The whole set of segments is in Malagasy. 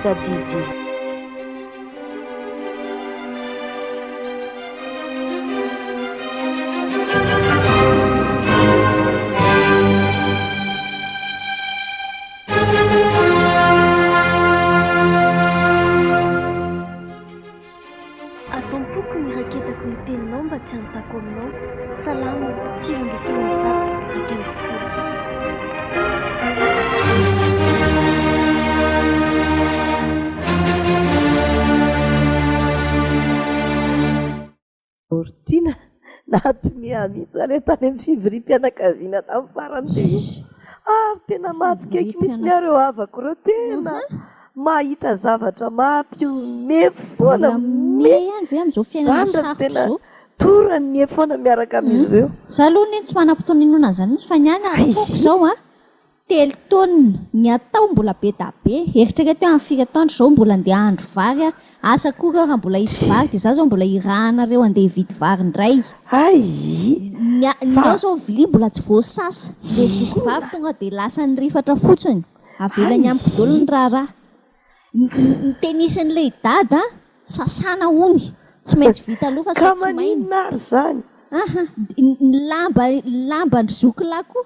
Tadidio. Ato am-poko ny raketako ny teninao mba tsy hanontako aminao. Salamo 119, 11. Tiana, nampiomehy ahy mihitsy zany hoe tany amin'ny fivoriam-pianakaviana tamin'ny farany teo iny. Ary tena mahatsikaiky mihitsy aho ireo havako ireo, tena mahita zavatra mampiomehy foana, Mbola mihomehy ihany ve amin'izao fiainana Zany raha tsy sarotra tena izao? toran'ny hehy foana miaraka amin'izy ireo. Za aloha anie tsy manam-potoana hinoana an'izany mihitsy fa ny ahy ny ara-poko izao an, Telo taonina, ny atao mbola be da be, eritrereto hoe amin'ny firy atoandro izao mbola andeha hahandro vary aho, asa koa reo raha mbola hisy vary dia za zao mbola hirahanareo andeha hividy vary indray. Hay! Ny ny Fa. ao zao vilia mbola tsy voasasa, le zoky vavy tonga dia lasa nirifatra fotsiny, avelany Hay! amiko daholo ny raharaha. Ny ny tenisin'ilay dada sasana hono, tsy maintsy vita aloha fa Ka sao tsy maina. maninona ary izany? Aha, ny lamba ny lamban-dry zoky lahy koa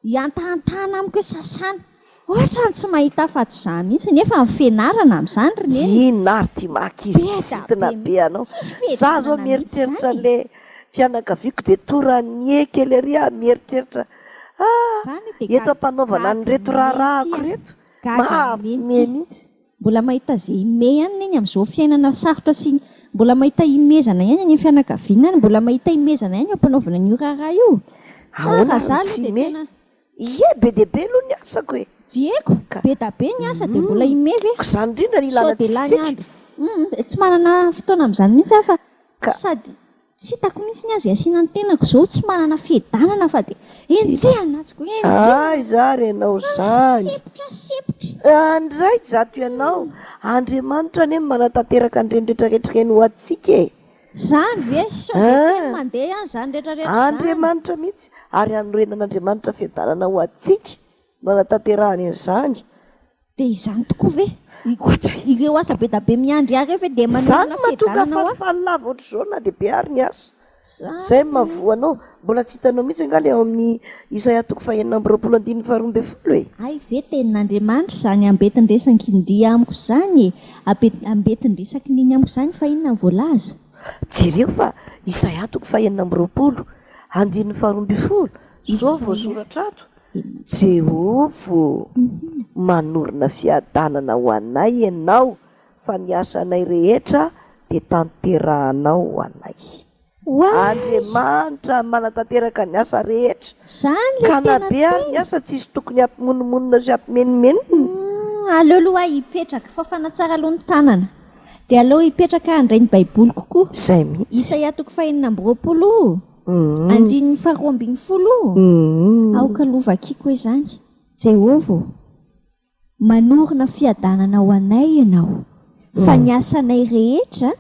Ihantahantahana amiko hoe sasana. Ohatrany tsy mahita afa-tsy izaho mihitsy nefa ny fianarana amin'izany ry neny. Inona ary ity maha ankizy Be da kizitina be be anao. Tsisy Za zao fiadanana mihitsy mieritreritra izany e. le fianakaviako de toranie kely ery aho mieritreritra ah Izany dia eto ampanaovana gaga an'ireto neny raharahako ity a. ireto. Gaga neny Mahamehy ity. mihitsy. Mbola mahita ze hime ihany neny amin'izao fiainana sarotra sy mbola mahita himezana ihany any amin'ny fianakaviana any, mbola mahita himezana ihany eo am-panaovana an'io raharaha io. Ah, Ahoana raha ary za ny aloha tsy dia hime? tena. Ie, be dia be aloha ny asako e! Dieko, Ka. be da be ny asa dia mbola hime ve? Ko izany indrindra no Sao ilana dia lany tsikitsiky. andro. Hum, tsy manana fotoana amin'izany mihitsy aho fa Ka. sady Tsy hitako mihitsy ny azy asiana ny tenako izao tsy manana fiadanana fa dia enjehina atsy ko enjehina. Aiza ary ianao Ah, izany? sempotra sempotra. Andray izato ianao. Andriamanitra anie no manatanteraka an'ireny rehetra rehetra ireny ho antsika e. Izany ve? Sao dia teny mandeha ihany izany rehetra rehetra izany. Andriamanitra mihitsy ary hanorenan'Andriamanitra fiadanana ho antsika no anatanterahany an'izany. Dia izany tokoa ve? Ireo asa be da be miandry ahy ireo ve dia Izany manorina no mahatonga fiadanana ho ahy? falifaly lava ohatr'izao na dia be ary ny asa. Izay no mahavoa anao. Mbola tsy hitanao mihitsy angaha ilay ao amin'ny Isaia toko fahenina amby roapolo andininy faharoa ambin'ny folo e? Hay ve tenin'Andriamanitra izany ambentin-dresak'indry amiko izany e? Ambentin-dresaky neny amiko izany fa inona no voalaza? Jereo fa Isaia toko fahenina amby roapolo andininy faharoa ambin'ny folo izao Isaia voasoratra ato, Jehovah ô, manorina fiadanana ho anay Ianao, fa ny asanay rehetra dia tanterahanao ho anay. Andriamanitra manatanteraka ny asa rehetra, Zany le ka na tena be ary ny teny. asa tsisy tokony hampimonomonona sy hampimenomenona. Aleo aloha aho hipetraka, fafana tsara aloha ny tanana. Dia aleo hipetraka handray ny baiboliko koa. Izay mihitsy. Isaia toko fahenina amby roapolo. Andininy faharoa ambin'ny folo, Aoka aloha vakiko hoe izany, Jehovah ô, manorina fiadanana ho anay Ianao, fa ny asanay rehetra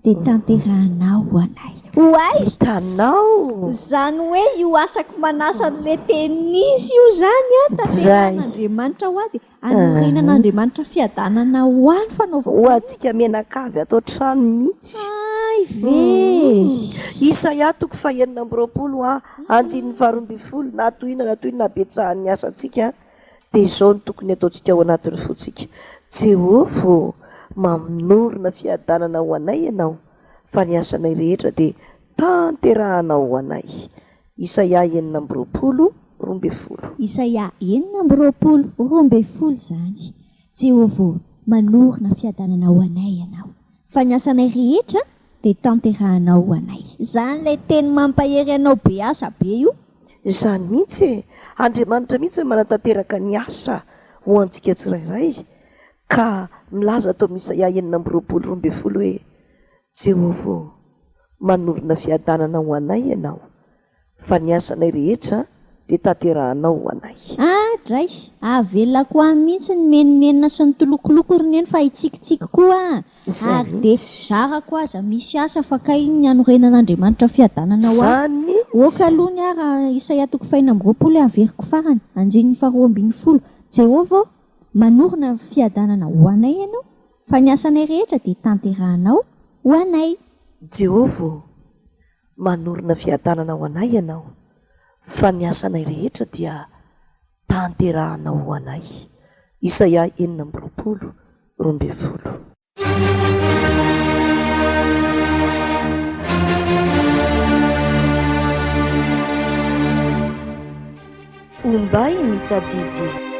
dia tanterahanao ho anay. Oay! Hitanao? Izany hoe io asako manasa an'ilay tenisy io izany an, tanterahan'Andriamanitra ho ahy dia Anorenan'Andriamanitra fiadanana ho ahy ny fanaovako Ho an'io. antsika mianakavy ato an-trano mihitsy. Hay ve! Isaia toko fahenina amby roapolo a, andininy faharoa ambin'ny folo, na toy inona na toy inona habetsahan'ny asantsika, dia izao no tokony hataontsika ao anatin'ny fontsika, Jehovah ô, manorina fiadanana ho anay Ianao, fa ny asanay rehetra dia tanterahanao ho anay. Isaia 26, 12. Isaia 26, 12 Izany, Jehovah ô, manorina fiadanana ho anay Ianao, fa ny asanay rehetra dia tanterahanao ho anay. Izany ilay teny mampahery anao be asa be io. Izany mihitsy e! Andriamanitra mihitsy no manatanteraka ny asa ho antsika tsirairay, ka milaza ato amin'ny Isaia 26, 12 hoe, Jehovah ô, manorina fiadanana ho anay Ianao, fa ny asanay rehetra dia tanterahanao ho anay. Ah dray! Avelako any mihitsy ny menomenona sy ny tolokoloko ry neny fa hitsikitsiky koa ah! Izay Ary dia mihitsy. zarako aza misy asa fa kay ny hanorenan'Andriamanitra fiadanana ho ahy. Izany mihitsy. Ok aloha ny ahy raha Isaia toko fahenina amby roapolo eh averiko farany, andininy faharoa ambin'ny folo, Jehovah ô, manorina fiadanana ho anay Ianao. Fa ny asanay rehetra dia tanterahanao ho anay. Jehovah ô, manorina fiadanana ho anay Ianao, fa ny asanay rehetra dia tanterahanao ho anay. Isaia 26, 12. Ombay mitadidy.